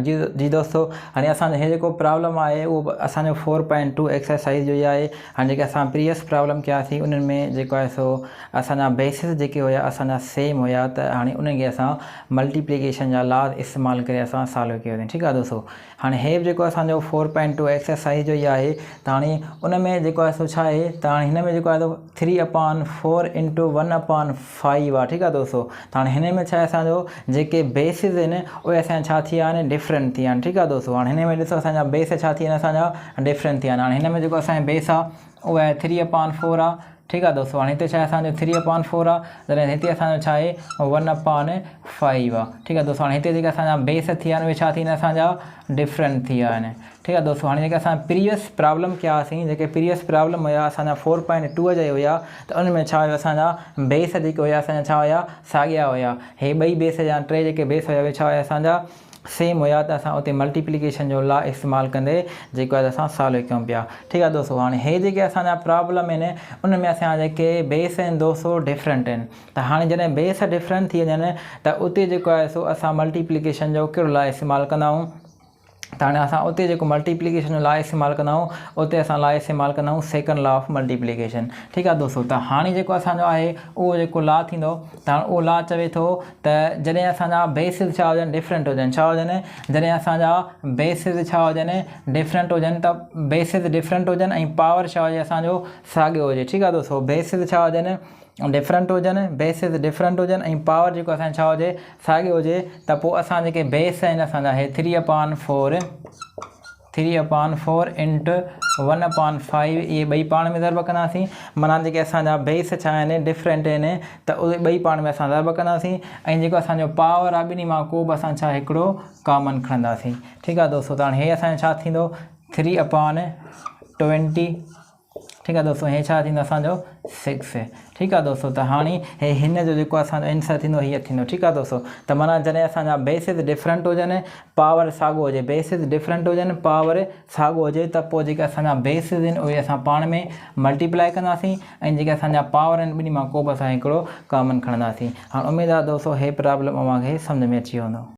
جي جي دوستو هاڻي اسان جو هي جيڪو پرابلم آهي اهو اسان جو 4.2 ايڪسرسائز جو ئي آهي. هاڻي جيڪي اسان پريويس پرابلم ڪياسين انهن ۾ جيڪو آهي سو اسان جا بيسز جيڪي هيا اسان جا سيم هيا ته هاڻي انهن کي اسان ملٽيپليڪيشن جا لاز استعمال ڪري اسان سالو ڪيوسين. ٺيڪ آهي دوستو، هاڻي هي به جيڪو اسان جو 4.2 ايڪسرسائز جو ئي آهي ته هاڻي ان ۾ جيڪو آهي سو ڇا آهي ته هاڻي هن ۾ جيڪو آهي سو 3 اپان 4 انٽو 1 اپان 5 آ. ٺيڪ آ دوستو، ته هاڻي هن ۾ ڇا آهي اسان جو جيڪي بيسز آهن اهي اسان جا ڇا ٿي ويا آهن ڊفرنٽ ٿي ويا آهن. ٺيڪ آ دوستو، هاڻي هن ۾ ڏسو اسان جا بيس ڇا ٿي ويا آهن اسان جا ڊفرنٽ ٿي ويا آهن. هاڻي هن ۾ جيڪو اسان جو بيس آ اهو آهي 3 اپان 4 آ. ٺيڪ آ دوستو، هاڻي هتي ڇا آهي اسان جو 3 اپان 4 آ، جڏهن هتي اسان جو ڇا آهي 1 اپان 5 آ. ٺيڪ آ دوستو، هاڻي هتي جيڪي اسان جا بيس ٿي ويا آهن اهي ڇا ٿي ويا آهن اسان جا ڊفرنٽ ٿي ويا آهن. ٺيڪ آ دوستو، هاڻي جيڪي اسان پريويس پرابلم ڪيا هئاسين، جيڪي پريويس پرابلم هيا اسان جا 4.2 جا ئي هيا ته ان ۾ ڇا هيو اسان جا بيس جيڪي هيا اسان جا ڇا هيا ساڳيا هيا. هي ٻئي بيس يا ٽي جيڪي بيس هيا اهي ڇا هيا اسان جا سيم هيا ته اسان اتي ملٽيپليڪيشن جو لا استعمال ڪندي جيڪو آهي اسان سالو ڪيون پيا. ٺيڪ آ دوستو، هاڻي هي جيڪي اسان جا پرابلم آهن ان ۾ اسان جا جيڪي بيس آهن دوستو ڊفرنٽ آهن ته هاڻي جڏهن بيس ڊفرنٽ ٿي وڃن ته اتي جيڪو آهي سو اسان ملٽيپليڪيشن جو ڪهڙو لا استعمال ڪندا آهيون ته هاڻي اسان اتي جيڪو ملٽيپليڪيشن جو لا استعمال ڪندا آهيون اتي اسان لا استعمال ڪندا آهيون سيڪنڊ لا آف ملٽيپليڪيشن. ٺيڪ آهي دوستو، ته هاڻي جيڪو اسان جو آهي اهو جيڪو لا ٿيندو ته هاڻي اهو لا چوي ٿو ته جڏهن اسان جا بيسز ڇا هجن ڊفرنٽ هجن، ڇا هجن جڏهن اسان جا بيسز ڇا هجن ڊفرنٽ هجن ته بيسز ڊفرنٽ هجن ۽ پاور ڇا هجي اسان جو ساڳيو هجي. ٺيڪ آهي دوستو، بيسز ڇا هجن ڊفرنٽ هجن، بيسز ڊفرنٽ هجن ۽ پاور جيڪو اسان جو ڇا هجي ساڳيو هجي ته پوء اسان جيڪي بيس آهن اسان جا هي 3 اپان 4، 3 اپان 4 انٽو 1 اپان 5 اهي ٻئي پاڻ ۾ ضرب ڪنداسين. معنيٰ جيڪي اسان جا بيس ڇا آهن ڊفرنٽ آهن ته اهي ٻئي پاڻ ۾ اسان ضرب ڪنداسين ۽ جيڪو اسان جو پاور آهي ٻنهي مان ڪو به اسان ڇا هڪڙو ڪامن کڻنداسين. ٺيڪ آهي دوستو، ته هاڻي هي اسان جو ڇا ٿيندو 3 اپان 20. ٺيڪ آ دوستو، هي ڇا ٿيندو اسان جو 6. ٺيڪ آ دوستو، ته هاڻي هي هن جو جيڪو اسان جو آنسر ٿيندو هي ٿيندو. ٺيڪ آ دوستو، ته معنيٰ جڏهن اسان جا بيسز ڊفرنٽ هجن پاور ساڳو هجي، بيسز ڊفرنٽ هجن پاور ساڳو هجي ته پوء جيڪي اسان جا بيسز آهن اهي اسان پاڻ ۾ ملٽيپلائي ڪنداسين ۽ جيڪي اسان جا پاور آهن ٻنهي مان ڪو به اسان هڪڙو ڪامن کڻنداسين. هاڻ اميد آ دوستو هي پرابلم اوهان کي سمجهه ۾ اچي ويو هوندو.